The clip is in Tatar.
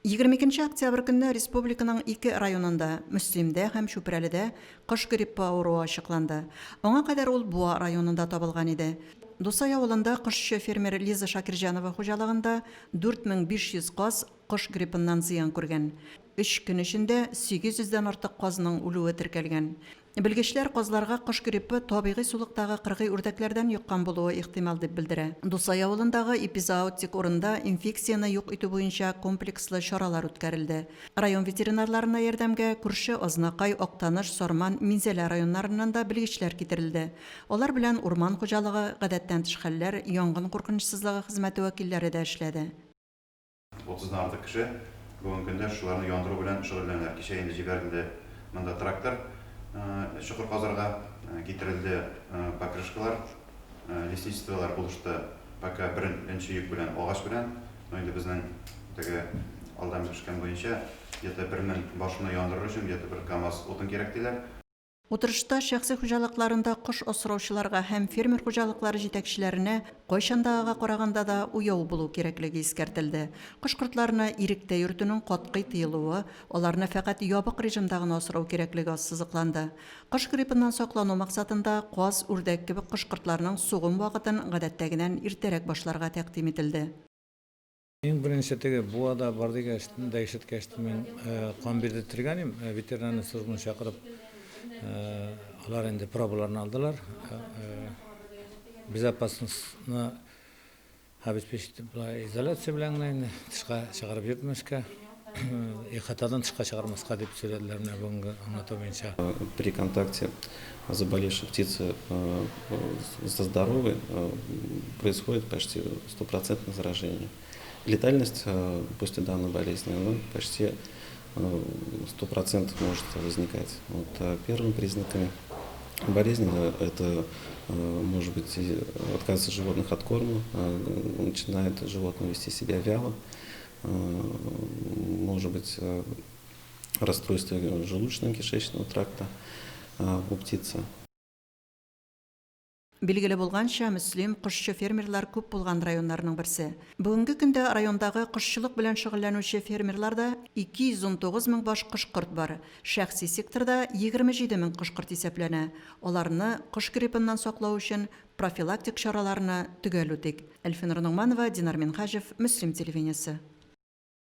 22 нче октябрь көнне республиканың ике районында, Мөслимдә һәм Чүпрәледә кош гриппы авыруы ачыкланды. Аңа кадәр ул Буа районында табылган иде. Дусай авылында кошчы фермер Лиза Шакирҗанова хуҗалыгында 4500 каз кош гриппыннан зыян күргән. Өч көн эчендә 800 дән артык казның үлүе теркәлгән. Белгечләр казларга кош гриппы табигый сулыктагы кыргый үрдәкләрдән йоккан булуы ихтимал дип белдерә. Дусай авылындагы эпизоотик урында инфекцияне юк итү буенча комплекслы чаралар үткәрелде. Район ветеринарларына ярдәмгә күрше Азнакай, Актаныш, Сарман, Минзәлә районнарыннан да белгечләр китерелде. Алар белән урман хуҗалыгы, гадәттән тыш хәлләр, янгын куркынычсызлыгы хезмәте вәкилләре дә эшләде. Утыздан артык кеше бүгенге көндә шуларны яндыру белән шөгыльләнәләр. Кичә инде җибәрелде монда трактор чокыр казырга, китерелде покрышкалар, лесничестволар булышты пока беренче йөк белән агач белән. Но инде безнең теге алдан белешкән буенча где-то 1000 башны яндырыр өчен где-то бер КАМАЗ утын кирәк диләр. Утырышта шәхси хуҗалыкларында кош асраучыларга һәм фермер хуҗалыклары җитәкчеләренә кайчандагыга караганда да уяу булу кирәклеге искәртелде. Кош-кортларны иректә йөртүнең катгый тыелуы, аларны фәкать ябык режимда гына асрау кирәклеге ассызыкланды. Кош гриппыннан саклану максатында каз, үрдәк кебек кош-кортларның сугым вакытын гадәттәгедән иртәрәк башларга тәкъдим ителде. Иң беренче теге Буада бар дигәч дә ишеткәч, мин кан бирдертергән идем, ветеринарный службаны чакырып, алар инде пробаларны алдылар. Безопасностьны обеспечить итеп, болай изоляция белән генә инде тышка чыгарып йөртмәскә, ихатадан тышка чыгармаска дип сөйләделәр менә бүгенге аңлату буенча. При контакте заболевшей птицы со здоровой происходит почти стопроцентное заражение. Летальность после данной болезни, она почти 100% может возникать. Вот первыми признаками болезни это может быть отказ животных от корма, начинает животное вести себя вяло, может быть расстройство желудочно-кишечного тракта у птицы. Билгеле булганча, Мөслим, кошчы фермерлар күп булган районнарның берсе. Бүгенге көндә райондагы кошчылык белән шөгыльләнүче фермерларда 219 мең баш кош-корт бар. Шәхси секторда 27 мең кош-корт исәпләнә. Аларны кош гриппыннан саклау өчен профилактик чараларны төгәл үтик. Әлфинур Ногманова, Динар Минһаҗев, Мөслим телевидениесе.